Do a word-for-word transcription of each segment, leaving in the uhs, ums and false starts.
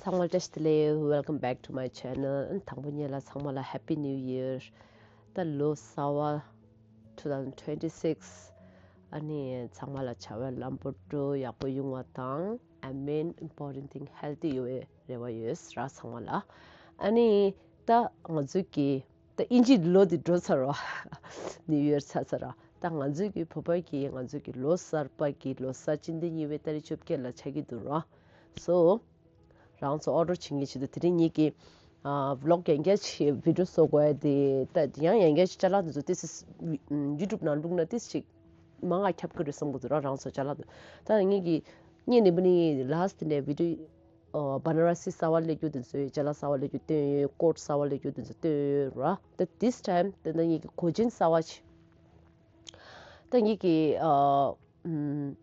ཚང་མ་བཀྲ་ཤིས་བདེ་ལེགས། Welcome back to my channel. དང་པོ་ཉིད་ལ་ཚང་མ་ལ་Happy New Year. ད་ལོ་གསར་བ་two thousand twenty-six. ཨ་ནི་ཚང་མ་ལ་བྱ་བའི་ལམ་བུ་དུ་ཡག་པོ་ཡོང་བ་དང་། And main important thing, healthy ཡོང་བའི་རེ་བ་ཡོད་ར་ཚང་མ་ལ། ཨ་ནི་ད་ང་ཚོའི་གི་ད་དབྱིན་ཇིའི་ལོ་འདི་འགྲོ་ཚར་རོ། New Year ཚར་ཚར་ར། ད་ང་ཚོའི་གི་བོད་པ་གི་ང་ཚོའི་གི་ལོ་གསར་པ་གི་ལོ་གསར་སྤྱི་ཟླ་གཉིས་པའི་ཏ་རིག་བཅོ་བརྒྱད་ལ་ཆགས་ཀྱི་འདུག་ར། So རང་ཚོ་ཨོ་ཌར་བྱེད་མཁན་ཆེད་དུ་དེ་རིང་ངེད་ཀྱི་ཨ་བི་ལོག་ཡང་བསྐྱར་ཅིག་བི་ཌིའོ་བཟོ་དགོས་ཡ་དེ། ད་ཡང་ཡང་བསྐྱར་ཅིག་ཅ་ལག་འདི་ཚོ་ཏོག་ཙམ་ཡུ་ཊུབ་ནང་བླུགས་ན་ཏོག་ཙམ་ཅིག་མང་ང་ཁྱབ་ཀྱི་རེད་བསམ་གྱི་འདུག་ར། རང་ཚོ་ཅ་ལག་འདི་ད་ངེད་ཀྱི་ངེད་ནས་བུ་ནི་ལ་སི་ཊི་ནས་བི་ཌིའོ་ཨ་བ་ན་ར་སི་གསར་བ་སླེབས་རྒྱུ་དེ་ཚོའི་ཅ་ལག་གསར་བ་སླེབས་རྒྱུ་སྟོན་ཡོད། ཀོཊ་གསར་བ་སླེབས་རྒྱུ་དེ་ཚོ་སྟོན་ཡོད་ར། ད་this time ད་ད་ངེད་ཀྱི་གོས་ཆེན་གསར་བ་ཅིག་ད་ངེད་ཀྱི་ཨ་ཨམ་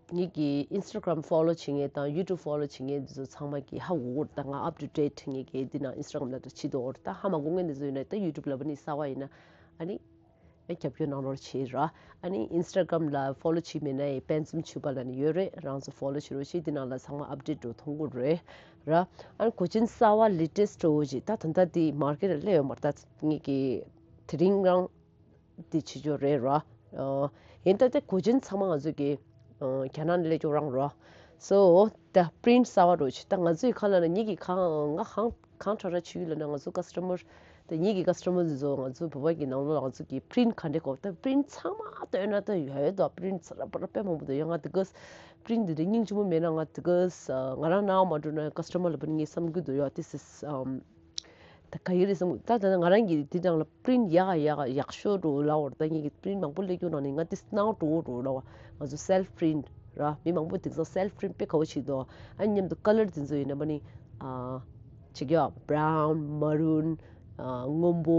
ངེད་ཀྱི་ཨིན་སི་ཊ་གྷ་རམ་ཕོ་ལོ་བྱེད་མཁན་དང་ཡུ་ཊུབ་ཕོ་ལོ་བྱེད་མཁན་འདི་ཚོ་ཚང་མ་གིས་ཧ་གོ་གི་རེད། ད་ང་ཨབ་ཊུ་ཌེཊ་ངེད་ཀྱི་འདི་ནང་ཨིན་སི་ཊ་གྷ་རམ་ལ་ད་བྱེད་དོ་ར། ད་ཧ་མ་གོ་མཁན་འདི་ཚོ་ཡིན་ན་ད་ཡུ་ཊུབ་ལ་བུ་ནི་གསར་བ་ཡིན་ན་ཨ་ནི་ཨེ་རྒྱབ་སྐྱོར་གནང་རོགས་བྱེད་ར། ཨ་ནི་ཨིན་སི་ཊ་གྷ་རམ་ལ་ཕོ་ལོ་བྱེད་མེད་ན་ཡང་པན་ཙུམ་ཆུ་པ་ལ་ནི་ཡོད་རེད། རང་ཚོ་ཕོ་ལོ་བྱེད་རོགས་བྱེད། འདི་ནང་ལ་ཚང་མ་ཨབ་ཌེཊ་འགྲོ་མཐོང་གི་རེད་ར། ཨ་ནི་གོས་ཆེན་གསར་བ་ལེ་ཊེ་སི་ཊི་འོ་ཅིག་ད་ད་ལྟ་འདི་མར་ཀེཊ་ལ་སླེབས་ཡོད་མ་རེད། ད་ངེད་ཀྱི་དེ་རིང་རང་འདི་བྱེད་ཆོག་རེད་ར། ཨ་ཡིན་ད་ལྟ་གོས་ཆེན་ཚང་མ་ང་ཚོ་གི་ཨ་རྒྱ་ནག་ནས་སླེབས་ཀྱོག་རང་ར། So ད་པི་རིན་ཊི་གསར་བ་རོ་ཆེ། ད་ང་ཚོའི་ཁ་ལ་ན་ཉིད་ཀྱི་གང་ང་གང་གང་ཁྲ་ཁྲ་བྱུས་ལ་ན་ང་ཚོ་ཀ་སི་ཊ་མར་ད་ཉིད་ཀྱི་ཀ་སི་ཊ་མར་འདི་ཚོ་ང་ཚོ་བོད་པ་གི་ནང་ལོགས་ལ་ང་ཚོ་གི་པི་རིན་ཊི་ག་འདྲས་གོ། ད་པི་རིན་ཊི་ཚང་མ་ལྟོས་ན་ད་ཡོད་ཡོད་དོ། པི་རིན་ཊི་ར་པ་ར་དཔེ་མང་པོ་འདུག་ཡ། ང་དེ་ག་པི་རིན་ཊི་འདི་འདྲ་སྙིང་རྗེ་མོ་མེད་ན་ང་དེ་ག་ང་རང་ནང་མ་འགྲོ་ན་ཀ་སི་ཊ་མར་ལ་པི་རིན་ཊི་ངས་བསམ་གྱི་འདུག་ཡ། This is ཨམ། ད་ག་ཡི་རེད་བསམ་གི། ད་ད་ང་རང་གི་འདི་ནང་ལ་པི་རིན་ཊི་ཡག་ཡག་ཡག་ཤོས་འགྲོ་ལ་བར། ད་ངེད་ཀྱི་པི་རིན་ཊི་མང་པོ་སླེབས་རྒྱུ་ནང་ནས་ང་དེ་སྣང་འགྲོ་འགྲོ་ལ་བ། ང་ཚོ་སེལ་ཕི་པི་རིན་ཊི་ར། མི་མང་པོ་དེང་སང་སེལ་ཕི་པི་རིན་ཊི་དཔེ་དགའ་བོ་བྱེད་དོ། ཨ་མཉམ་དུ་ཀ་ལར་དེ་ཚོ་ཡིན་ན་མ་ནི་ཨ་ཅིག་ཡ་བྷ་རའུན་མ་རུན་ཨ་སྔོན་པོ་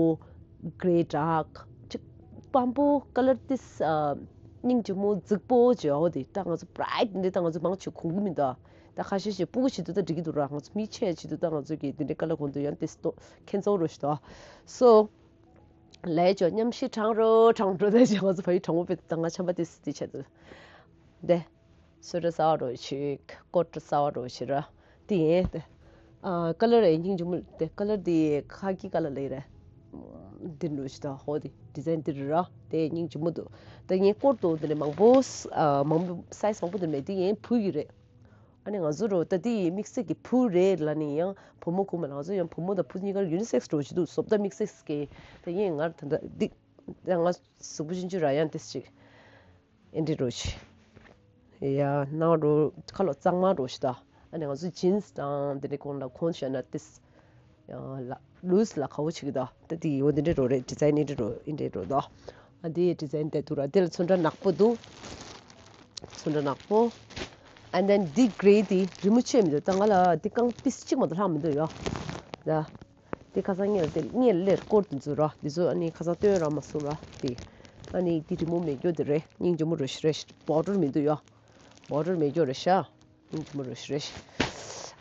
གྷི་རེ་ཌག་ཅིག་སྤམ་པོ་ཀ་ལར་དེ་ཨ་སྙིང་རྗེ་མོ་རྫིག་པོ་བྱེད་འོ་དེ། ད་ང་ཚོ་བྷ་རའིཊ་འདི་ད་ང་ཚོ་མང་ཆེ་གོན་གི་མི་འདུག་ད་ཁ་ཤས་ཤིག་སྤུ་གུ་བྱེད་དུས་ད་འགྲིག་གི་འདུག་ར། ང་ཚོ་མི་ཆེ་བྱེད་དུས་ད་ང་ཚོ་གི་འདི་འདྲའི་ཀ་ལར་གོན་དུས་ཡང་དེ་སྟོ་ཁྱེད་ཚོ་རོ་ཞིག་ད། སོ་ལས་ཅོ་མཉམ་ཤི་གྲང་རོ་གྲང་རོ་ད་ཅི་ང་ཚོ་ཕ་ཡུལ་གྲང་མོ་པའི་ད་ང་ཆམ་པ་དེ་སི་དེ་ཆེད་དུ་དེ་སོ་ཏྲ་སའོ་རོ་ཞིག་ཀོ་ཏྲ་སའོ་རོ་ཞིག་ར། དེ་ཡིན་དེ་ཨ་ཀ་ལར་ཡིན་སྙིང་རྗེ་མོ། དེ་ཀ་ལར་དེ་ཁ་གི་ཀ་ལར་ལས་རེད། འདི་འགྲོ་ཞིག་ད་ཧོ་དེ་ཌི་ཛའིན་འདི་ར་དེ་སྙིང་རྗེ་མོ་འདུག་ད་ངས་ཀོ་ཏྲ་དེ་འདྲ་མང་པོ་ཨ་མང་པོ་སའི་ཛི་མང་པོ་དེ་མེད། དེ་ཡིན་བུ་ཡི་རེད། ཨ་ནི་ང་ཚོ་རོ་ད་དེ་ཡི་དམིགས་བསལ་གྱི་བུ་རེད་ལ་ནི་ཡང་བུ་མོ་ཁུག་མ་ལ་ང་ཚོ་ཡང་བུ་མོ་དང་བུ་གཉིས་ཀར་ཡུ་ནི་སེག་སི་འགྲོ་བཞིན་འདུག་བཟོ་ལྟ་དམིགས་བསལ་གྱི་དེ་ཡིན། ང་ད་ད་འདི་ད་ང་གཟུགས་པོ་ཆུང་ཆུང་ར་ཡང་དེ་ཞིག་ཨེ་འདྲི་འགྲོ་ཞིག་ཡ་ནང་འགྲོ་ཁ་ལོ་གཙང་མ་འགྲོ་ཞིག་ད། ཨ་ནི་ང་ཚོ་ཇིན་སི་དང་དེ་འདྲ་གོན་ལ་གོན་བྱས་ན་དེ་ཡང་ལ་ལུས་ལ་ཁ་བོ་ཆིག་གི་དོ། ད་དེ་ཡོ་འདི་འདྲ་རོ་རེད། ཌི་ཛའིན་འདི་འདྲ་རོ་འདི་འདྲ་རོ་དོ། ཨ་དེ་ཌི་ཛའིན་དེ་འདུག་ར། དེ་ལ་ཚོན་ཁྲ་ནག་པོ་འདུག་ཚོན་ཁྲ་ནག་པོ། And then འདི་གྷི་རེ་དེ་རི་མོ་ཆེ་མི་འདུག་ད་ང་ལ་འདི་རྐང་པིས་གཅིག་མ་གཏོགས་ལྷག་མི་འདུག་ཡོ། ད་དེ་ཁ་སང་ངས་དེ་ངས་ལེར་སྐོར་དེ་འཛུལ་ར། འདི་ཚོ་ཨ་ནི་ཁ་སང་སྟོན་ར་མ་སོང་ར། དེ་ཨ་ནི་དེ་རི་མོ་མེད་རྒྱུ་དེ་རེད། སྙིང་རྗེ་མོ་རུ་ཞིག་རེད། བོར་ཌར་མི་འདུག་ཡོ། བོར་ཌར་མེད་རྒྱུ་རེད་ཤག་སྙིང་རྗེ་མོ་རུ་ཞིག་རེད།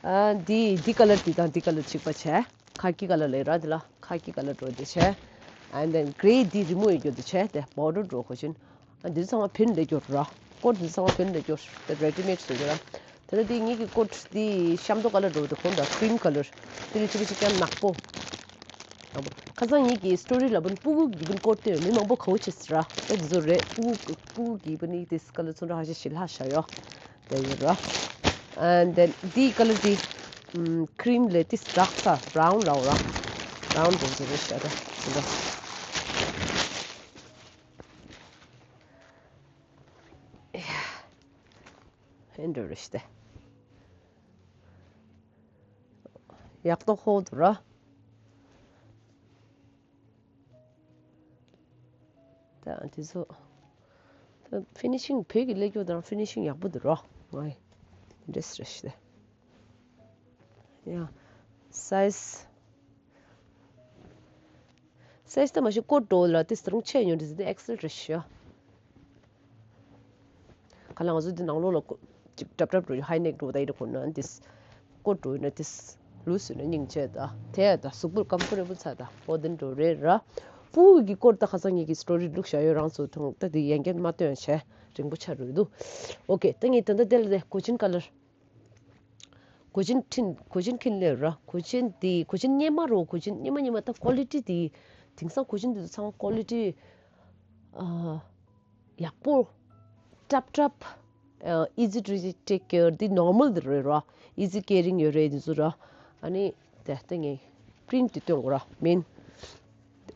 ཨ་འདི་འདི་ཀ་ལར་འདི་དང་འདི་ཀ་ལར་གཅིག་པ་བྱས། ཁ་ཀི་ཀ་ལར་ལས་ར། འདི་ལ་ཁ་ཀི་ཀ་ལར་འགྲོ་འདི་བྱས། And then གྷི་རེ་འདི་རི་མོ་ཡོད་རྒྱུ་འདི་བྱས། དེ་བོར་ཌར་འགྲོ་གོ་ཆུན། ཨ་འདི་ཚང་མ་བུ་ནས་སླེབས་རྒྱུ་ར། ཀོཊ་འདི་ཚང་མ་བུ་ནས་སླེབས་རྒྱུ་དེ་རེ་ཌི་མེཌ་བཟོ་རྒྱུ་ར། དེ་ལ་འདི་ངེད་ཀྱི་ཀོཊ་འདི་ཤམ་ཐོག་ཀ་ལར་འགྲོ་འདི་གོན་ད་ཀི་རིམ་ཀ་ལར། འདི་ལ་གཅིག་གཅིག་ཀྱང་ནག་པོ། ཁ་སང་ངེད་ཀྱི་སི་ཊོ་རི་ལ་བུན་སྤུ་གུ་གི་བུན་སྐོར་ཏེ་མི་མང་པོ་གའུ་ཆེ་སི་ར། ཨེ་འདི་ཚོ་རེད། སྤུ་གུ་སྤུ་གུ་གི་བུན་ནི་དེ་སི་ཀ་ལར་ཚོན་ཁྲ་ཧ་ཤ་ཞིག་ལྷག་ཤ་ཡོ། དེ་ཡོད་ར། And then འདི་ཀ་ལར་འདི་ཀི་རིམ་ལས་དེ་སི་ཌག་ས་བྷ་རའུན་ལ་འོ་ར། བྷ་རའུན་དེ་འདི་རེད་ཤ་ར། འདི་འདྲ། ཨེ་འདྲ་རེད་ཤ་དེ། ཡག་ཏོ་ཧོ་དུ་ར། ད་དེ་ཚོ་ད་ཕི་ནི་ཤིང་བོད་ཀྱི་ཀླད་ཀོར་དང་ཕི་ནི་ཤིང་ཡག་པོ་འདུག་རོ། ང་ཡི་འདྲེས་རེ་ཞིག་ཡ། སའི་ཛི། སའི་ཛི་ད་མ་ཤི་ཀོ་ཊ་འགྲོ་ལ་དེ་སི་རུང་ཆེ་ཉོ་འདྲེས་དེ་ཨེག་སེལ་རེ་ཞིག་ཡ། ཁ་ལ་ང་ཚོ་འདི་ནང་ལོགས་ལ་ཀོ་ཅིག་ཀྲབ་ཀྲབ་འགྲོ་ཡོད། ཧའི་ནེག་འགྲོ་ད་ཡི་འགྲོ་ཁོ་ན་འདིས་ཀོ་ཊ་འགྲོ་ཡོད་ན་འདིས་ལུས་ཡོད་ན་སྙིང་རྗེ་ད་དེ་ད་གཟུགས་པོར་ཀམ་ཕོར་ཊེ་བལ་ཚ་ད་ཨོ་དེ་འགྲོ་རེད་ར། སྤུ་གུ་གི་ཀོ་ཊ་ད་ཁ་སང་ངེད་ཀྱི་སི་ཊོ་རི་བླུགས་བཞག་ཡོད། རང་ཚོ་མཐོང་ད་འདི་ཡན་གྱན་མ་སྟོན་བྱས་རིང་པོ་ཆགས་རུ་འདུག་ཨོ་ཀེ། ད་ངས་ད་ལྟ་དེ་ལ་དེ་གོས་ཆེན་ཀ་ལར། གོས་ཆེན་འཁྱེར་གོས་ཆེན་འཁྱེར་སླེབས་ར། གོས་ཆེན་དེ་གོས་ཆེན་སྔོན་མ་རོ། གོས་ཆེན་སྔོན་མ་སྔོན་མ་ད་ཀོ་ལི་ཊི་དེ། དེང་སང་གོས་ཆེན་དེ་ཚོ་ཚང་མ་ཀོ་ལི་ཊི་ཨ་ཡག་པོ་ཀྲབ་ཀྲབ། ཨ་easy to take care དེ་normal དེ་རེད་ར། easy caring ཡོད་རེད་དེ་ཚོ་ར། ཨ་ནི་དེ་ལྟ་ངས་པི་རིན་ཊི་དེ་སྟོན་དགོས་ར། མིན་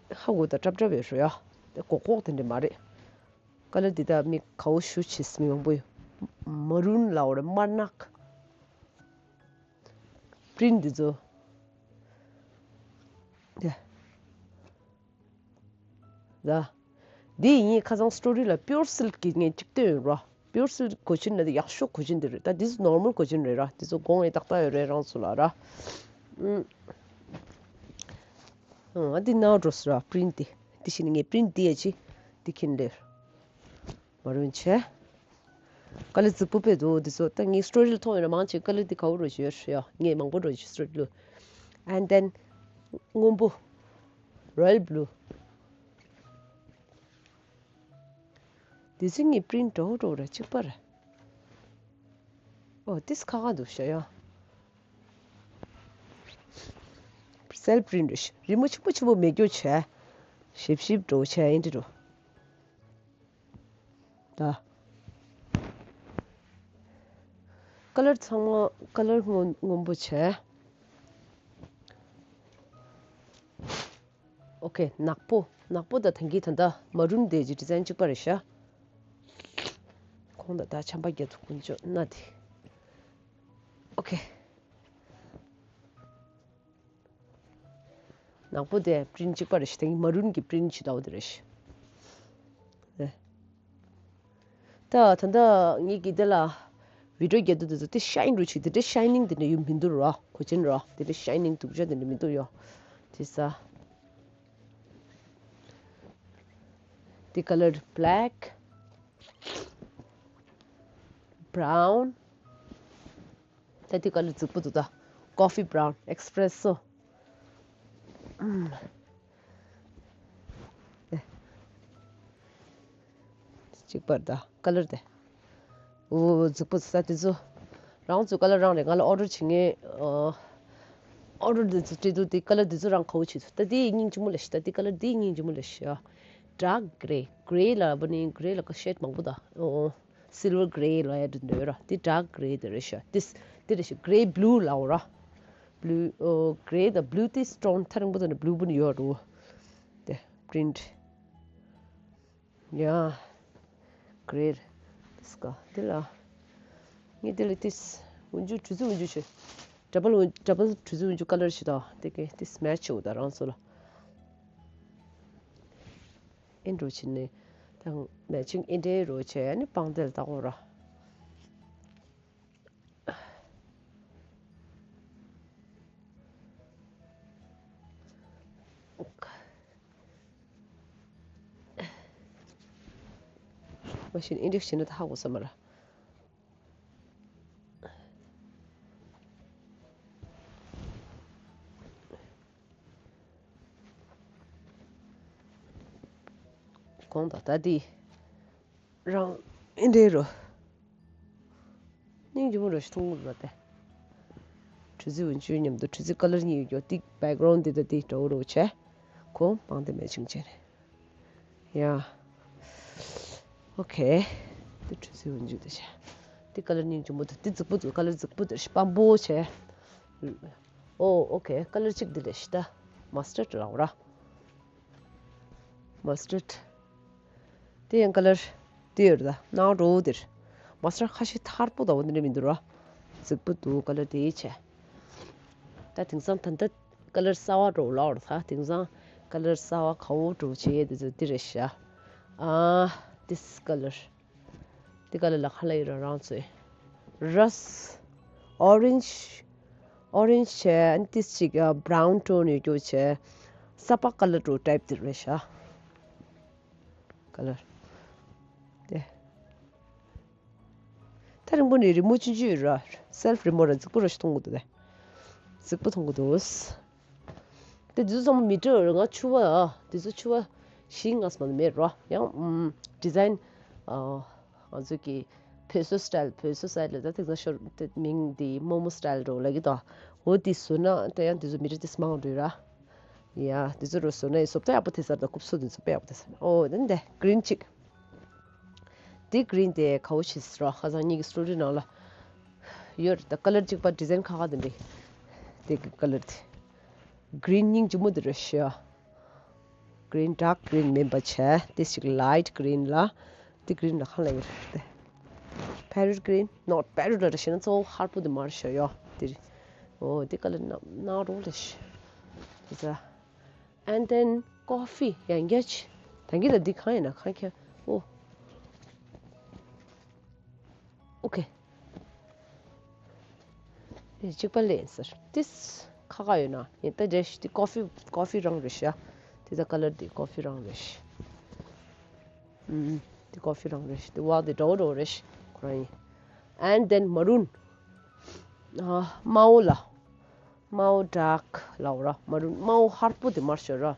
ཧ་གོ་ད་ཀྲབ་ཀྲབ་ཡོད་རེད་ཡ། དེ་གོག་གོག་དེ་འདྲ་མ་རེད། ཀ་ལར་འདི་དག་མི་གའུ་ཞུ་ཆེས་མི་མང་པོ་ཡོད། མ་རུན་ལའོ་རེ་དམར་ནག་པི་རིན་འདི་ཚོ། ཡ། ཡ། འདི་ཡིན་ཁ་སང་སི་ཊོ་རི་ལ་པིའུར་སིལ་ཀི་ངས་གཅིག་བཏོན་ཡོད་ར། པིའུར་སིལ་ཀི་གོས་ཆེན་ལ་འདི་ཡག་ཤོས་གོས་ཆེན་འདི་རེད། ད་འདི་ཚོ་ནོར་མལ་གོས་ཆེན་རེད་ར། འདི་ཚོ་གོང་ངས་ཏག་ཏག་ཡོད་རེད་རང་ཚོ་ལ་ར། ཨུམ། ཨ་འདི་ནའོ་འགྲོ་སོང་ར་པི་རིན་འདི། འདི་ཞིག་ནི་ངས་པི་རིན་འདི་ཡ་ཅི། འདི་ཁྱེར་ལེར། མ་རུན་བྱས། ཀ་ལར་རྫིག་པོ་དཔེ་འདུག་འདི་ཚོ། ད་ངའི་སི་ཊོ་རི་ལ་མཐོང་ཡོད་ན་མང་ཆེ་ཀ་ལར་འདི་གའུ་འགྲོ་ཞུ་ཡོད་ཡ། ངས་མང་པོ་འགྲོ་ཞུ་སི་ཊོ་རི་ལ། And then སྔོན་པོ། Royal blue། འདི་ཚོ་གཉིས་པི་རིན་འདྲ་བོ་འདྲ་བོ་རེད། གཅིག་པ་རེད། ཨོ་ཏིས་ཁ་ཁ་འདུག་ཤ་ཡ། སེལ་པི་རིན་རེད་ཤག་རི་མོ་ཆེན་པོ་ཆེན་པོ་མེད་རྒྱུ་བྱས། ཞིབ་ཞིབ་འདྲ་བོ་བྱས་ཡིན་འདྲ་འདྲ་བོ། ད། ཀ་ལར་ཚང་མ་ཀ་ལར་སྔོན་སྔོན་པོ་བྱས། ཨོ་ཁེ། ནག་པོ། ནག་པོ་དང་ད་གིན་ད་ལྟ་མ་རུན་དེ་གི་ཌི་ཛའིན་གཅིག་པ་རེད་ཤག་ཁོང་ད་ལྟ་ཆམ་པ་བརྒྱབ་འདུག་དཀོན་མཆོག་མནའ་དེ། ཨོ་ཁེ། ནག་པོ་དེ་པི་རིན་གཅིག་པ་རེད་ཤག་ད་གིན་མ་རུན་གྱི་པི་རིན་ཇི་ལྟ་བུ་དེ་རེད་ཤག་ད་ད་ལྟ་ངེད་ཀྱིས་འདི་ལ་བི་ཌིའོ་རྒྱག་དུས་དེ་ཚོ་དེ་ཤ་ཡིན་རུ་ཆེ། དེ་འདྲའི་ཤའི་ནིང་དེ་འདྲ་ཡོད་མི་འདུག་ར། གོས་ཆེན་ར་དེ་འདྲའི་ཤའི་ནིང་སྡུག་ཅག་དེ་འདྲ་མི་འདུག་ཡོ། དེ་ས། དེ་ཀ་ལར་བྷི་ལེག་བྷ་རའུན། ད་དེ་ཀ་ལར་རྫིག་པོ་འདུག་ད་ཀོ་ཕི་བྷ་རའུན་ཨེག་སི་པི་རེ་སོ། གཅིག་པར་ད་ཀ་ལར་དེ། འོ་རྫིག་པོ་ས་དེ་ཚོ། རང་ཚོའི་ཀ་ལར་རང་རེད། ང་ལ་ཨོ་ཌར་བྱེད་མཁན། ཨོ་ཌར་དེ་ཚོ་སྤྲད་དུས་དེ་ཀ་ལར་དེ་ཚོ་རང་ག་བོ་བྱེད་ཚོ། ད་དེ་སྙིང་རྗེ་མོ་ལ་ཤི། ད་དེ་ཀ་ལར་དེ་སྙིང་རྗེ་མོ་ལ་ཤི་ཡ། ཌརྐ་གྷེ། གྷེ་ལ་བ་ནི་གྷེ་ལ་ཀ་ཤེཌ་མང་པོ་ད། ཨོ་ཨོ། སིལ་ཝར་གྷེ་ལ་ཡ་འདི་འདོད་ར། དེ་ཌརྐ་གྷེ་དེ་རེད་ཤག་དེ་དེ་རེད་ཤག་གྷེ་བྷི་ལུ་ལའོ་ར། བྷི་ལུ་ཨོ་གྷེ་དང་བྷི་ལུ་དེ་སི་ཊོན་ཐ་རིང་པོ་དང་བྷི་ལུ་པོ་ནི་ཡོད་རུ། དེ་པི་རིན་ཡ། གྷེ་དེ་སི་ཀ་དེ་ལ། ངས་དེ་ལ་དེ་འོན་ཇུ་གྲུ་ཟི་འོན་ཇུ་ཆེ། ཌབ་བལ་འོན་ཌབ་བལ་གྲུ་ཟི་འོན་ཇུ་ཀ་ལར་ཞིག་དང་དེ་གས་དེ་སི་མེ་ཆི་ཆེ་འོ་ད་རང་ཚོ་ལ། ཨེ་འགྲོ་ཕྱིན་ནས་དང་མེ་ཆིང་ཨེ་འདྲའི་རོ་ཆེ་ནི་པང་དེ་ལ་བཏགས་འོ་ར། མ་གཞི་ཨེ་འདྲ་བྱས་ན་ད་ཧ་གོ་ས་མ་ར། གོང་ད་ལྟ་འདི་རང་ཨེ་འདྲའི་རོ། སྙིང་རྗེ་མོ་རོ་ཞིག་མཐོང་གི་རོ་དེ། གྲུ་ཟི་འོན་ཇུ་མཉམ་དུ་གྲུ་ཟི་ཀ་ལར་གཉིས་ཡོད་ཀྱོ་ཏིག་བེག་གྷ་རའུན་འདི་ད་འདི་འདྲ་བོ་རོ་བྱས། གོང་པང་དེ་མེ་ཆིང་བྱས་རེད། ཡ། ཨོ་ཁེ། དེ་གྲུ་ཟི་འོན་ཇུ་དེ་བྱས། དེ་ཀ་ལར་སྙིང་རྗེ་མོ་དེ་དེ་རྫིག་པོ་འདུག་ཀ་ལར་རྫིག་པོ་དེ་སྤམ་པོ་བྱས། ཨོ་ཨོ་ཁེ། ཀ་ལར་གཅིག་འདི་ལས་ཤི་ད། མ་སི་ཊར་ཌི་ལའོ་ར། མ་སི་ཊར་ཌི། དེ་ཡང་ཀ་ལར་དེ་ཡོད་རེད་ད། ནང་འགྲོ་འོ་དེར། མ་སི་ཊར་ཌི་ཁ་ཤས་ཐར་པོ་ད་འོ་དེ་འདྲ་མི་འདུག་ར། རྫིག་པོ་འདུག་ཀ་ལར་དེ་བྱས། ད་དེང་སང་ད་ལྟ་ཀ་ལར་གསར་པ་འགྲོ་ལའོ་ར་ད། དེང་སང་ཀ་ལར་གསར་པ་ག་བོ་འགྲོ་བྱེད་ཡས་དེ་ཚོ་འདི་རེད་ཤག་ཨ། this color། འདི་ཀ་ལར་ལ་ཁ་ལ་ཡོད་ར་རང་ཚོའི། ར་སི། ཨོ་རེན་ཇི། ཨོ་རེན་ཇི་བྱས། ཨ་ནི་ཏིས་ཅིག་ཨ་བྷ་རའུན་ཊོན་ཡོད་རྒྱུ་བྱས། ས་ཕག་ཀ་ལར་འགྲོ་ཊའིབ་དེ་རེད་ཤག་ཀ་ལར། དེ། ཐག་རིང་པོ་ནས་རི་མོ་ཆུང་ཆུང་ཡོད་ར། སེལ་ཕི་རི་མོ་ར་རྫིག་པོ་ར་ཞིག་མཐོང་གི་འདུག་དེ། རྫིག་པོ་མཐོང་གི་འདུག་དེ་འདི་ཚོ་ཚང་མ་མི་འདྲ་བ་རེད། ང་ཕྱུ་པ་ཨ། འདི་ཚོ་ཕྱུ་པ་བཞི་ལྔ་ཙམ་མ་གཏོགས་མེད་རོ། ཡང་ཨམ་ཌི་ཛའིན་ཨ་ང་ཚོ་གི་ བོད་བཟོ་སི་ཊལ་བོད་བཟོ་སི་ཊལ་ལ་ད་དེང་སང་ཤོར་དེ་མིང་དེ་མོ་མོ་སི་ཊལ་འགྲོ་ལབ་ཀྱི་འདུག་འོ་དེ་བཟོས་ན་ད་ཡང་དེ་ཚོ་མི་རིགས་དེ་མང་རེད་ར། ཡ་དེ་ཚོ་རུ་བཟོས་ན་ཡི་བཟོ་ལྟ་ཡག་པོ་དེ་ཟེར་ད་རྐུབ་བཟོ་དེ་ཚོ་དཔེ་ཡག་པོ་དེ་ཟེར། ཨོ་དེ་འདི་གི་རིན་གཅིག་འདི་གི་རིན་དེ་ག་བོ་ཞིག་ཟེར་ར། ཁ་སང་གཉིས་ཀྱི་སི་ཊོ་རི་ནང་ལ་ཡོད་རེད། ད་ཀ་ལར་གཅིག་པ་ཌི་ཛའིན་ཁ་ཁ་དེ་འདྲ། དེ་གི་ཀ་ལར་དེ་གི་རིན་སྙིང་རྗེ་མོ་དེ་རེད་ཤག་གི་རིན་ཌརྐ་གི་རིན་མིན་པ་བྱས་དེ་ཞིག་ལའིཊ་གི་རིན་ལ། དེ་གི་རིན་ལ་ཁ་ལ་ཡོད་རེད་དེ། པེ་རོཊ་གི་རིན་ནོཊ་པེ་རོཊ་ལ་རེད་ཤག་ན་གཙོ་བོ་ཧར་པོ་དེ་མར་ཤག་ཡོད་དེ་རེད། ཨོ་དེ་ཀ་ལར་ནག་རོ་ལེ་ཤག་དེ་ཚ། And then coffee ཡང་རྒྱ་ཆེ། ད་གིན་ལ་འདི་གང་ཡིན་ན་གང་ཁྱེར། ཨོ། ཨོ་ཁེ། དེ་གཅིག་པ་ལེན་ཟེར། ཏིས་ཁ་ཁ་ཡོད་ན་ཡིན་ད་རེད་ཤག་འདི་ཀོ་ཕི་ཀོ་ཕི་རང་རེད་ཤག་འདི་ད་ཀ་ལར་འདི་ཀོ་ཕི་རང་རེད་ཤག་ཨུམ། འདི་ཀོ་ཕི་རང་རེད་ཤག་འདི་བ་འདི་འདྲ་བོ་འདྲ་བོ་རེད་ཤག་ཁོ་རང་ཡིན། And then maroon ཨ་དམར་པོ་ལ། དམར་པོ་ཌརྐ་ལབ་ར། མ་རུན་དམར་པོ་ཧར་པོ་དེ་མར་ཤོར་ར།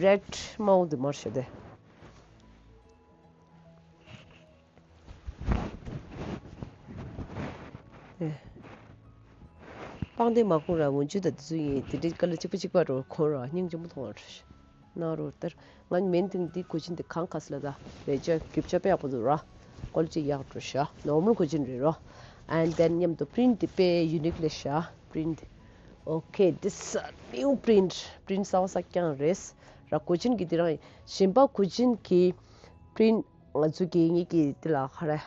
རེཌ་དམར་པོ་དེ་མར་ཤོར་དེ། ཨེ། པང་གདན་མ་ཁུང་ར་འོན་ཆུ་དང་དེ་ཚོ་ཡིན་དེ་འདྲའི་ཀ་ལར་གཅིག་པ་གཅིག་པ་རུ་ཁོང་ར་སྙིང་རྗེ་མོ་མཐོང་བ་རེད། ནང་རུ་ལྟར་ང་མེན་ཐིང་འདི་གོས་ཆེན་འདི་གང་ག་སི་ལ་ད་རེ་ཅག་རྒྱུ་ཆ་དཔེ་ཡག་པོ་འདུག་ར། ཀོ་ལི་ཊི་ཡག་འགྲོ་ཤག་ནོར་མལ་གོས་ཆེན་རེད་རོ། And then མཉམ་དུ་པི་རིན་ཊི་འདི་དཔེ་ཡུ་ནིག་ལེ་ཤག་པི་རིན་ཊི་འདི། Okay, this is a new print. པི་རིན་ཊི་གསར་པ་གསར་རྐྱང་རེད། ར་གོས་ཆེན་གྱི་འདི་རང་གཞན་པ་གོས་ཆེན་གྱི་པི་རིན་ཊི་ང་ཚོ་གི་ངེད་ཀྱི་འདི་ལ་ཁ་ར།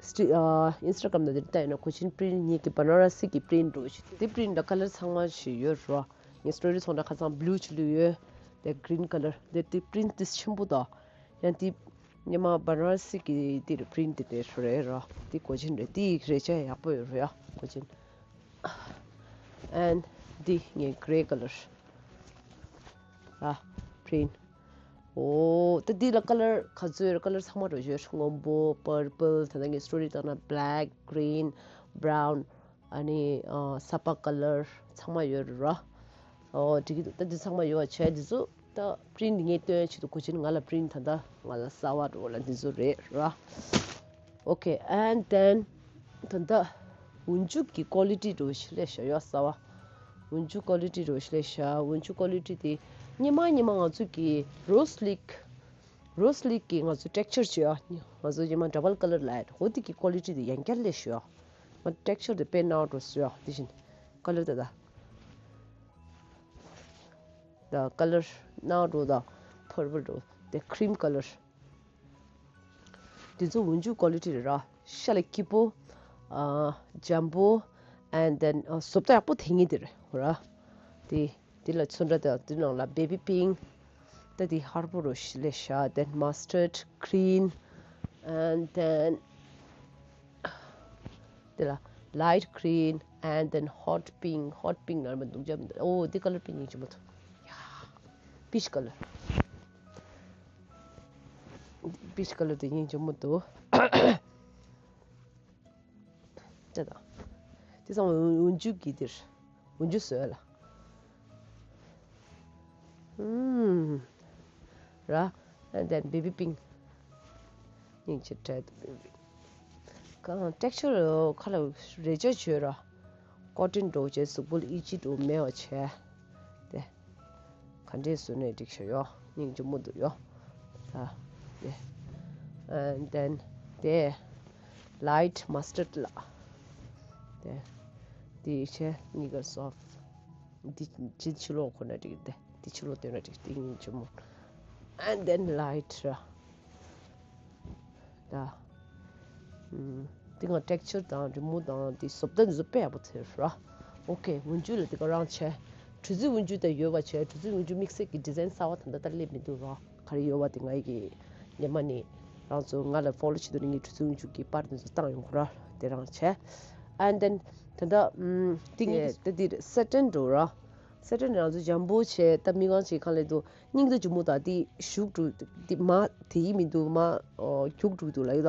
སི་ཊི་ཨ་ཨིན་སི་ཊ་གྷ་རམ་ནང་འདིར་ལྟ་ཡིན་ན་གོས་ཆེན་པི་རིན་ཊི་ངེད་ཀྱི་བ་ན་ར་སི་གི་པི་རིན་ཊི་འགྲོ་ཤག་འདི་པི་རིན་ཊི་ལ་ཀ་ལར་ཚང་མ་ཞིག་ཡོད་རོ། ངའི་སི་ཊོ་རི་ཚོང་འདྲ་ཁ་སང་བྷུ་ལུ་ཅིག་བླུགས་ཡོད། དེ་གི་རིན་ཀ་ལར་དེ་དེ་པི་རིན་ཊི་དེ་ཆེན་པོ་དང་། ཡང་དེ་ཉི་མ་བ་ན་ར་སི་གི་དེ་པི་རིན་ཊི་དེ་རེད་ར། དེ་གོས་ཆེན་རེད། དེ་རེ་ཅག་ཡག་པོ་ཡོད་རེད་ཡ་གོས་ཆེན། And དེ་ངའི་གྷི་རེ་ཀ་ལར་ཨ་པི་རིན་ཊི། ཨོ་ད་དེ་ལ་ཀ་ལར་ག་ཚོད་ཡོད་རེད། ཀ་ལར་ཚང་མ་རོ་ཡོད། སྔོན་པོ། པར་པལ། ད་ལྟ་ངའི་སི་ཊོ་རི་བཏང་ན་བྷི་ལེག། གྷི་རིན། བྷ་རའུན། ཨ་ནི་ཨ་ས་ཕ་ཀ་ལར་ཚང་མ་ཡོད་རེད་ར། ཨོ་འགྲིག་གི་འདུག་ད་འདི་ཚང་མ་ཡོད་པ་བྱས་འདི་ཚོ་ད་པི་རིན་ཊི་ངས་སྟོན་ཆེད་དུ་གོ་ཆེན་ང་ལ་པི་རིན་ཊི་ད་ལྟ་ང་ལ་གསར་པ་འགྲོ་ལ་འདི་ཚོ་རེད་ར། Okay, and then ད་ལྟ་འོན་ཆུ་གི་ཀོ་ལི་ཊི་འགྲོ་ཞིག་ལས་ཤ་ཡོད་གསར་པ། འོན་ཆུ་ཀོ་ལི་ཊི་འགྲོ་ཞིག་ལས་ཤ། འོན་ཆུ་ཀོ་ལི་ཊི་དེ་སྔོན་མ་སྔོན་མ་ང་ཚོ་གི་རོ་སི་ལིག་རོ་སི་ལིག་གི་ང་ཚོ་ཊེག་ཅར་བྱོས་ཨ། ང་ཚོ་ཉི་མ་ཌ་བལ་ཀ་ལར་ལ་ཨེ་འོ་དེ་གི་ཀོ་ལི་ཊི་དེ་ཡང་བསྐྱར་ལས་ཞུ་ཨ། ང་ཊེག་ཅར་དེ་དཔེ་ནག་འགྲོ་སོ་ཨ། དེ་བཞིན་ཀ་ལར་དེ་ད་ད་ཀ་ལར་ནག་འགྲོ་དང་ཕར་པལ་འགྲོ་དེ་ཁི་རིམ་ཀ་ལར། དེ་ཚོ་འོན་ཆུ་ཀོ་ལི་ཊི་རེད་ར། ཤ་ལ་སྐྱིད་པོ། ཨ་འཇམ་པོ། And then ཨ་བཟོ་ལྟ་ཡག་པོ་དེ་ངེས་དེ་རེད་ར། དེ། འདི་ལ་ཚོན་ཁྲ་དང་འདི་ནང་ལ་བེ་བི་པིང་། ད་འདི་ཧར་པོ་རོ་ཞིག་ལས་ཤ། Then mustard green, and then འདི་ལ་light green, and then hot pink. Hot pink ནར་མ་འདུག་ཅམ། ཨོ་འདི་ཀ་ལར་པི་སྙིང་རྗེ་མོ་འདུག་ཡ་པིཆ་ཀ་ལར། པིཆ་ཀ་ལར་དེ་སྙིང་རྗེ་མོ་འདུག་ཅེས་དང་། དེ་ཚང་མ་འོན་འཇུ་གི་འདིར། འོན་འཇུ་བཟོས་ལ། ཨུམ། ར། And then baby pink. སྙིང་རྗེ་དྲན་འདུག baby pink. གང་ཊེག་ཅར་ཁ་ལ་རེ་ཅག་བྱོས་ར། ཀོ་ཊོན་འགྲོ་བྱས་གཟུགས་པོ་ལ་ཨི་ཅི་འགྲོ་མེད་པ་བྱས། དེ། ག་འདྲས་བཟོས་ནས་འགྲིག་ཤག་ཡོ། སྙིང་རྗེ་མོ་འདུག་ཡོ། ད། དེ། And then དེ། light mustard ལ། དེ། དེ་ཆེ་གཉིས་ཀ་སོབ། དེ་ཕྱི་ཕྱི་ལོགས་ཁོ་ན་འགྲིག་དེ། དེ་ཕྱི་ལོགས་སྟོན་ན་འགྲིག་དེ་སྙིང་རྗེ་མོ། And then light ར། ད། ཨུམ། འདི་ང་ཊེག་ཅར་དང་རི་མོ་དང་འདི་བཟོ་ལྟ་འདི་ཚོ་དཔེ་ཡག་པོ་ཐེབས་ར། ཨོ་ཁེ། འོན་ཇུ་ལ་འདི་ག་རང་བྱས། གྲུ་གཟིངས་འོན་ཇུ་དང་ཡོད་པ་བྱས། གྲུ་གཟིངས་འོན་ཇུ་དམིགས་བསལ་གྱི་ཌི་ཛའིན་གསར་པ་ད་ལྟ་ད་སླེབས་མི་འདུག་ར། ག་རེ་ཡོད་པ་དེ་ང་ཡི་གི་ཉི་མ་ནི་རང་ཚོ་ང་ལ་ཕོ་ལོ་བྱེད་དུ་ནི་ངའི་གྲུ་གཟིངས་འོན་ཇུ་གི་པར་འདི་ཚོ་བཏང་ཡོང་གི་ར། དེ་རང་བྱས། And then ད་ལྟ་ཨུམ། འདི་ངས་ད་འདི་སེ་ཊན་འགྲོ་ར། སེ་ཊན་རང་ཚོ་འཇམ་པོ་བྱས། ད་མི་གང་ཞིག་གང་ལས་འདུག་སྙིང་རྗེ་མོ་དང་དེ་ཞུགས་འགྲོ་དེ་མ་དེ་ཡིན་མི་འདུག་མ་ཨོ་རྒྱུགས་འགྲོ་འདུག་ལ་ཡོད་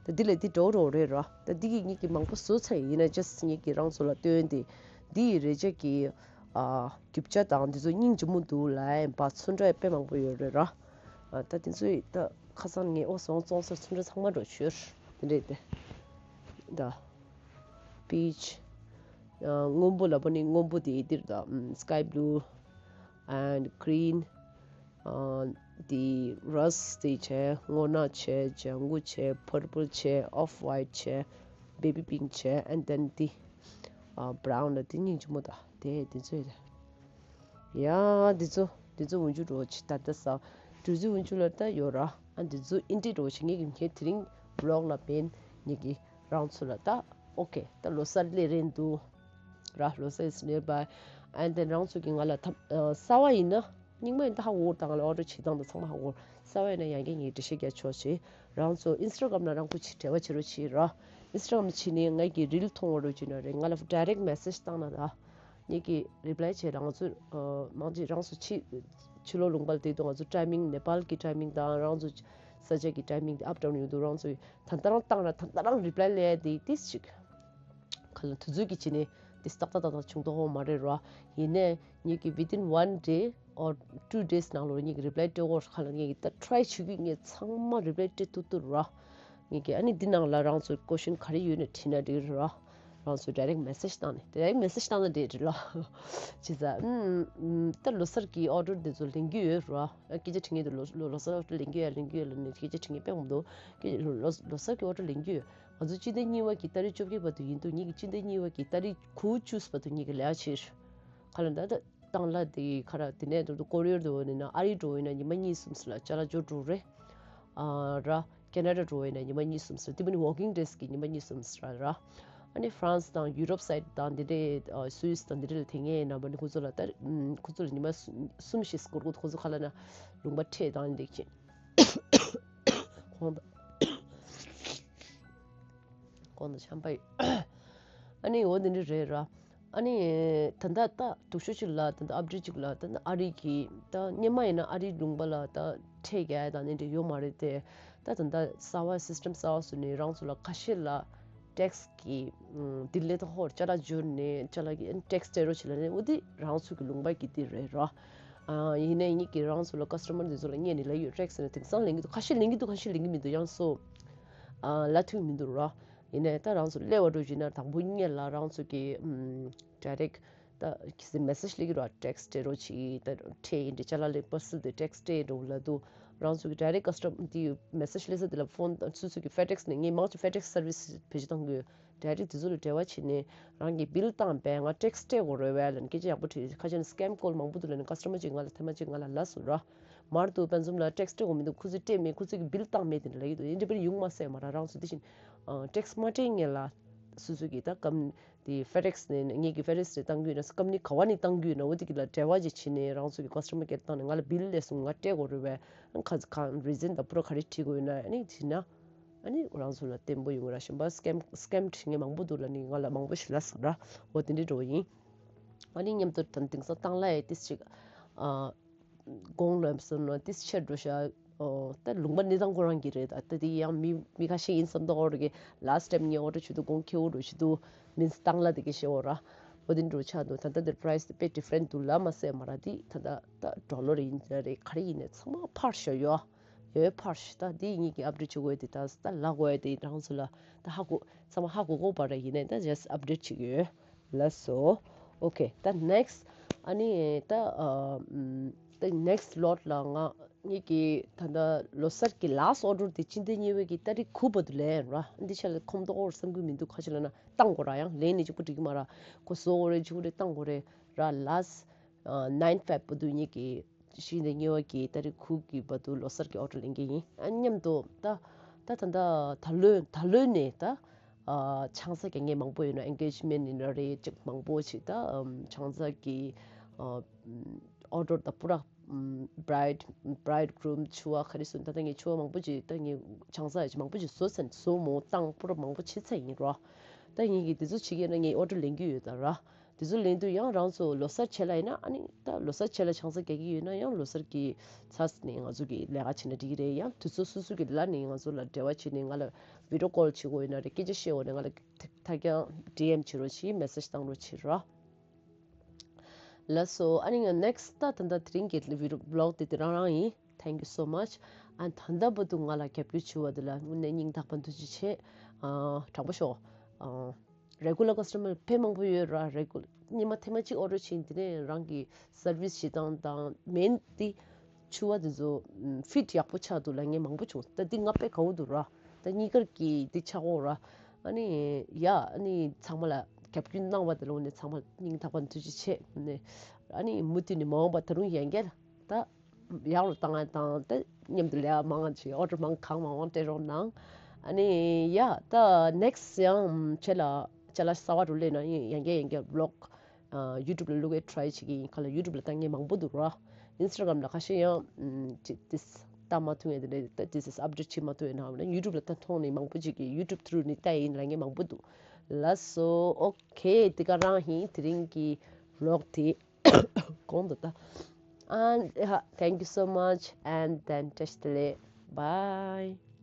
ད། ད་འདི་ལས་འདི་འགྲོ་རོགས་རེད་ར། ད་འདི་གི་ངེད་ཀྱི་མང་པོ་བཟོ་ཚར་ཡིན་ན་ཇ་སི་ངེད་ཀྱི་རང་ཚོ་ལ་སྟོན་ཏེ་འདི་ཡི་རེ་ཅག་གི་ཨ་རྒྱུ་ཆ་དང་འདི་ཚོ་སྙིང་རྗེ་མོ་འདུག་ལ་ཡིན་པ་ཚོན་ཁྲ་དཔེ་མང་པོ་ཡོད་རེད་ར། ཨ་ད་འདི་ཚོ་ད་ཁ་སང་ངས་ཨོ་སོང་བཙོང་སར་ཚོན་ཁྲ་ཚང་མ་འགྲོ་ཤོར། དེ་འདྲས་དེ། ད། པིཆ། སྔོན་པོ་ལབ་པ་ནི་སྔོན་པོ་དེ་འདིར་ད། sky blue and green དེ་ར་སི་དེ་བྱས། སྔོ་ནག་བྱས། ལྗང་གུ་བྱས། purple བྱས། off white བྱས། baby pink བྱས། and then དེ་brown ལ་དེ་སྙིང་རྗེ་མོ། ད་དེ་དེ་ཚོ་ཡ། ཡ་འདི་ཚོ་འདི་ཚོ་འོན་ཆུ་འགྲོ་ཆི་ད་ལྟ་ས་འགྲོ་ཚུལ་འོན་ཆུ་ལ་ལྟ་ཡོད་ར། ཨ་འདི་ཚོ་ཨིན་ཏི་འགྲོ་ཆི་ངེད་ཀྱི་ཁྱེད་དེ་རིང་vlog ལ་ཕན་ངེད་ཀྱི་རང་ཚོ་ལ་ལྟ། ཨོ་ཁེ། ད་ལོ་གསར་སླེབས་རན་འདུག་ར། ལོ་གསར་is nearby and then རང་ཚོ་གི་ང་ལ་ཐབ་གསར་བ་ཡིན་ན་རྙིང་མ་ཡིན་ད་ཧ་གོ་དང་ལ་order བྱེད་སྟངས་དང་ཚང་མ་ཧ་གོ། གསར་བ་ཡིན་ན་ཡང་བསྐྱར་ངས་འགྲེལ་བཤད་རྒྱག་ཆོག་ཆེ། རང་ཚོ་Instagram ལ་རང་ཁུ་ཆི་འབྲེལ་བ་བྱེད་རོགས་བྱེད་ར། Instagram ལ་ཕྱིན་ནས་ངེད་ཀྱི་reel མཐོང་བ་རོགས་བྱེད་ན་རེད། ང་ལ་direct message བཏང་ན་ད། ངེད་ཀྱིས་reply བྱས་ལ་ང་ཚོ་མང་ཆེ་རང་ཚོ་ཕྱི་ཕྱི་ལོགས་ལུང་པ་ལ་དེ་དུས་ང་ཚོ་timing ནེ་པཱལ་གྱི་timing དང་རང་ཚོ་ས་ཆ་གི་timing དེ་up down ཡོང་དུས་རང་ཚོ་ད་ལྟ་རང་བཏང་ར་ད་ལྟ་རང་reply སླེབས་ཡ་དེ་ཏིས་ཅིག་ག་ལ་དུས་ཚོད་ཀྱི་ཕྱི་ནས་དེ་ཏག་ཏག་ཏག་ཏག་བྱུང་ཐོག་མ་རེད་ར། ཡིན་ནའི་ངེད་ཀྱི་within one day or two days ནང་ལོགས་ངེད་ཀྱི་reply སྤྲད་དགོས་ག་ལ་ངེད་ཀྱི་ད་try བྱེད་ཀྱི་ངས་ཚང་མ་reply སྤྲད་ཐུབ་ཐུབ་ར། ངེད་ཀྱི་ཨ་ནི་འདི་ནང་ལ་རང་ཚོ་question ག་རེ་ཡོད་ན་དྲིས་ན་འགྲིག་ར། རང་ཚོ་direct message བཏང་ནས་direct message བཏང་ན་འགྲིག་རེད་ལ། བྱས་ཙང་ཨུམ་ད་ལོ་གསར་གྱི་order འདི་ཚོ་ལེན་རྒྱུ་ཡོད་ར། སྐད་ཆ་དྲི་ངེས་འདུག་ལོ་ལོ་ལོ་གསར་order ལེན་རྒྱུ་ཡོད་ལེན་རྒྱུ་ཡོད་ལ་ནི་སྐད་ཆ་དྲི་ངེས་དཔེ་མི་འདུག་སྐད་ལོ་ལོ་ལོ་གསར་གྱི་order ལེན་རྒྱུ་ཡོད། ང་ཚོ་སྤྱི་ཟླ་གཉིས་པ་གི་ཏ་རིག་བཅོ་བརྒྱད་བར་དུ་ཡིན་འདུག་ངེད་ཀྱི་སྤྱི་ཟླ་གཉིས་པ་གི་ཏ་རིག་དགུ་བཅུ་བར་དུ་ངེད་ཀྱི་ལས་ཀ་བྱེད། ག་ལ་འདྲ་ད་བཏང་ལ་དེ་ག་ར་དེ་ནས་འགྲོ་འདུག་ཀོ་རི་ཡར་འགྲོ་ནས་ན་ཨ་རི་འགྲོ་ཡིན་ན་ཉི་མ་གཉིས་གསུམ་ཙམ་ལ་ཅ་ལག་འབྱོར་འགྲོ་རེད། ཨ་ར་ཁེ་ན་ཌ་འགྲོ་ཡིན་ན་ཉི་མ་གཉིས་གསུམ་ཙམ་དེ་མིན་walking days གི་ཉི་མ་གཉིས་གསུམ་ཙམ་ར་ར། ཨ་ནི་ཧྥ་རན་སི་དང་ཡུ་རོབ་side དང་དེ་འདྲའི་སུད་སི་དང་དེ་འདྲ་ལ་དེ་ངའི་ནང་པ་ནི་ཁོ་ཚོ་ལ་ལྟར་ཁོ་ཚོ་ལ་ཉི་མ་གསུམ་བཞི་སྐོར་ཁོ་ཚོ་ག་ལ་ན་ལུང་པ་ཁྲལ་དང་འདེགས་ཆེན་ཁོང་དང་ཁོང་དང་ཆམ་པ་ཡོད། ཨ་ནི་འོ་དེ་འདྲ་རེད་ར། ཨ་ནི་ད་ལྟ་ད་དུག་ཤོག་ཅིག་ལ་ད་ལྟ་update ཅིག་ལ་ད་ལྟ་ཨ་རི་གི་ད་སྔོན་མ་ཡིན་ན་ཨ་རིའི་ལུང་པ་ལ་ད་ཁྲལ་རྒྱག་ཡ་དང་དེ་འདྲ་ཡོད་མ་རེད་དེ། ད་ད་ལྟ་གསར་བ་system གསར་བ་བཟོས་ནས་རང་ཚོ་ལ་ཁ་ཤས་ལ་tax གི་ལྡི་ལི་ད་ཧོར་ཅ་ལག་འབྱོར་ནས་ཅ་ལག་གི་tax སྤྲད་རོགས་བྱེད་ལ་ནས་འོ་དེ་རང་ཚོ་གི་ལུང་པ་གི་དེ་རེད་ར། ཡིན་ནའི་ངེད་ཀྱི་རང་ཚོ་ལ་customer འདི་ཚོ་ལ་ངས་ནི་ལ་ཡོད་tax ཟེར་ན་དེང་སང་ལེན་གི་འདུག་ཁ་ཤས་ལེན་གི་འདུག་ཁ་ཤས་ལེན་གི་མི་འདུག་ཡང་སོ། ལ་ཐུག་མི་འདུག་ར། ཡིན་ནའི་ད་རང་ཚོ་སླེབས་པ་འགྲོ་བྱས་ན་དང་པོ་ཉིད་ལ་རང་ཚོ་གི་direct ད་ཁྱི་སི་message སླེབས་ཀྱི་ར། tax སྤྲད་རོགས་གྱིས། ད་ཁྲལ་ཡིན་འདྲ་ཅ་ལག་ལེན་པར་སུ་དེ་tax སྤྲད་འགྲོ་ལ་འདུག་རང་ཚོ་གི་direct customer དེ་message སླེབས་ས་དེ་ལ་phone སུ་སུ་གི FedEx ནས་ངས་མང་ཆེ་FedEx service བེད་སྤྱོད་བཏང་གི་ཡོད། direct དེ་ཚོ་ལ་འབྲེལ་བ་བྱས་ནས་རང་གི་bill བཏང་པས་ང་tax སྤྲད་དགོས་རེད་བས་ལབ་ནས་སྐད་ཆ་ཡག་པོ་དྲིས། ཁ་ཆེ་ན་scam call མང་པོ་འདུག་ལབ་ནས་customer གཅིག་ང་ལ་ཐེངས་མ་གཅིག་ང་ལ་ལབ་སོང་ར། མར་དུ་དཔེ་མཚོན་ལ་tax སྤྲད་དགོས་མི་འདུག་ཁོ་ཚོས་སྤྲད་མེད། ཁོ་ཚོས་ཀྱི་bill བཏང་མེད་དེ་འདྲ་ལབ་ཀྱི་འདུག་ཡིན་འདྲ་པར་ཡོང་མ་སྲིད་མ་ར། རང་ཚོ་དེ་བཞིན་tax མ་སྤྲད་སྔོན་ལ་སུ་སུ་གི་ད་ཀམ་དེ་FedEx ནས་ངེད་ཀྱི་FedEx ནས་བཏང་གི་ཡོད་ན་company ག་བ་ནས་བཏང་གི་ཡོད་ན་འོ་དེ་གི་ལ་འབྲེལ་བ་ཅིག་བྱས་ནས་རང་ཚོ་གི་customer care བཏང་ནས་ང་ལ་bill སླེབས་སོང་ང་སྤྲད་དགོས་རེད་བས། ཨ་ཁ་ཁ་reason དང་པུ་ར་ག་རེ་བྲིས་དགོས་ཡོད་ན་ཨ་ནི་བྲིས་ན་ཨ་ནི་རང་ཚོ་ལ་བརྟན་པོ་ཡོང་གི་ར། གཞན་པ་scam scam བྲིས་མཁན་མང་པོ་འདུག་ལབ་ནི་ང་ལ་མང་པོ་ཞིག་ལབ་སོང་ར། འོ་དེ་འདྲའི་འགྲོ་ཡིན། ཨ་ནི་མཉམ་དུ་དང་དེང་སང་བཏང་ལ་ཡ་ཏིས་ཅིག་ཨ། དགོང་ལོ་ཡམ་སོང་ན་ཏིས་ཆེར་འགྲོ་ཤག་ཨོ་ད་ལུང་པ་གནས་སྟངས་ཁོ་རང་གི་རེད། ད་ད་དེ་ཡང་མི་མི་ཁ་ཤས་ཡིན་བསམ་དོག་འོ་རེ་གི་last time ངས་order བྱེད་དུས་དགོང་ཁེ་འུ་འགྲོ་བྱེད་དུས་མིན་སི་བཏང་ལ་དེ་གི་ཤེས་འོ་ར། འོ་དེ་འགྲོ་ཆགས་འདུག་ད་ལྟ་དེ་price དེ་དཔེ་different འདུག་ལ་མ་ཟད་མ་ར། དེ་ད་ལྟ་ད་dollar ཡིན་ན་རེད་ག་རེ་ཡིན་ནའི་ཚང་མ་འཕར་ཤག་ཡོད། ཡོད་འཕར་ཤག་ད་དེ་གཉིས་ཀྱི་update བྱེད་དགོས་དེ་ད་ད་ལབ་དགོས་དེ་རང་ཚོ་ལ་ད་ཧ་གོ་ཚང་མ་ཧ་གོ་གོ་བ་ར། ཡིན་ནའི་ད་just update བྱེད་ཀྱི་ཡོད། ལགས་སོ། ཨོ་ཁེ། ད་next ཨ་ནི་ད་ཨ་ད་next lot ལ་ང་ངེད་ཀྱི་ད་ལྟ་ལོ་གསར་གྱི་last order དེ་སྤྱི་ཟླ་གཉིས་པའི་གི་ཏ་རིག་དགུ་བར་དུ་ལེན་ར། འདི་ཆ་ལ་ཁོམ་ཏོག་བསམ་གྱི་མི་འདུག་ཁ་ཆེ་ལ་ན་བཏང་དགོས་ར། ཡང་ལེན་ནས་གཅིག་པུ་འགྲིག་གི་མ་ར། ཁོ་བཟོ་དགོས་རེད་གཅིག་པུ་རེད་བཏང་དགོས་རེད་ར། last nine Feb བར་དུ་ངེད་ཀྱི་སྤྱི་ཟླ་གཉིས་པ་གི་ཏ་རིག་དགུ་གི་བར་དུ་ལོ་གསར་གྱི་order ལེན་གྱི་ཡིན། ཨ་མཉམ་དུ་ད་ད་ད་ད་ད་ལོའི་ད་ལོའི་ནས་ད། ཨ་ཆང་ས་རྒྱག་མཁན་མང་པོ་ཡོད་ན་engagement ཡིན་ན་རེད། ཅིག་མང་པོ་ཅིག་ད་ཨམ་ཆང་ས་གི་ཨ་ཨམ་order ད་པུ་ར་ཨམ་bride bridegroom ཕྱུ་པ་ག་རེ་ཟེར་ད་ད་ངས་ཕྱུ་པ་མང་པོ་ཅིག་ད་ངས་ཆང་ས་ཡ་ཅིག་མང་པོ་ཅིག་བཟོ་ཚར་བཟོ་མོ་བཏང་པུ་ར་མང་པོ་བྱེད་ཚར་ཡིན་རོ། ད་ངས་ཀྱི་དེ་ཚོ་བྱེད་ཀྱི་ཡོད་ན་ངས་order ལེན་གྱི་ཡོད་ད་ར། དེ་ཚོ་ལེན་དུས་ཡང་རང་ཚོ་ལོ་གསར་བྱེད་ལ་ཡིན་ན་ཨ་ནི་ད་ལོ་གསར་བྱེད་ལ་ཆང་ས་རྒྱག་གི་ཡོད་ན་ཡང་ལོ་གསར་གྱི་ཚར་ནས་ང་ཚོ་གི་ལས་ཀ་བྱེད་ན་འགྲིག་གི་རེད། ཡང་དུས་ཚོད་སོ་སོ་གི་ལ་ནས་ང་ཚོ་ལ་འབྲེལ་བ་བྱེད་ནས་ང་ལ་video call བྱེད་དགོས་ཡོད་ན་རེད། སྐད་ཆ་བཤད་འོ་ནས་ང་ལ་ཐ་ཐ་རྒྱང་D M བྱེད་རོགས་བྱེད། message བཏང་རོགས་བྱེད་རོགས། ལགས་སོ། ཨ་ནི་ང་next ད་ད་ད་དེ་རིང་གི་video blog དེ་དེ་རང་རང་ཡིན། Thank you so much. ཨ་ད་ལྟ་བར་དུ་ང་ལ་རྒྱབ་སྐྱོར་བྱས་པ་དེ་ལ་དངོས་གནས་སྙིང་ཐག་པ་ཐུགས་རྗེ་ཆེ། ཨ་དྲང་པོ་ཤོད། ཨ་regular customer དཔེ་མང་པོ་ཡོད་ར། regular ཉི་མ་ཐེངས་མ་གཅིག་order བྱས་ནས་དེ་ནས་རང་གི་service བྱེད་སྟངས་དང་མེན་དེ་ཕྱུ་པ་དེ་ཚོ་fit ཡག་པོ་ཆགས་འདུག་ལབ་མཁན་མང་པོ་བྱུང་། ད་འདི་ང་དཔེ་དགའ་པོ་འདུག་ར། ད་གཉིས་ཀར་གྱི་འདི་ཆགས་འོང་ར། ཨ་ནི་ཡ་ཨ་ནི་ཚང་མ་ལ་རྒྱབ་སྐྱོར་གནང་བ་དེ་ལ་དངོས་གནས་ཚང་མ་སྙིང་ཐག་པ་ནས་ཐུགས་རྗེ་ཆེ་ནས། ཨ་ནི་མུ་མཐུད་ནས་མ་འོངས་པ་ད་རུང་ཡང་བསྐྱར་ད་ཡག་རུ་བཏང་ཡ་དང་ད་མཉམ་དུ་ལས་ཀ་མང་ང་བྱེད། order མང་གང་མང་མང་སྤྲད་རོགས་གནང་། ཨ་ནི་ཡ་ད་next ཡང་ཁྱེད་ལ་ཅ་ལག་གསར་པ་རུ་སླེབས་ན་ཡང་བསྐྱར་ཡང་བསྐྱར་vlog YouTube ལ་བླུག་གི་try བྱེད་ཀྱི་ཡིན། ཁ་ལ་YouTube ལ་ལྟ་མཁན་མང་པོ་འདུག་ར། Instagram ལ་ཁ་ཤས་ཡང་ཅིག་ཏིས་ལྟ་མ་ཐུབ་ཡ་དེ་འདྲ་ད་ཏིས་update བྱེད་མ་ཐུབ་ཡ་ན་ཡང་YouTube ལ་ལྟ་མཐོང་ནས་མང་པོ་ཅིག་གིས་YouTube through ནས་ལྟ་ཡིན་ལབ་མཁན་མང་པོ་འདུག་ལགས་སོ། okay དེ་ག་རང་ཡིན། དེ་རིང་གི་vlog དེ་གོང་དུ་ལྟ། And uh, thank you so much and then བཀྲ་ཤིས་བདེ་ལེགས། Bye.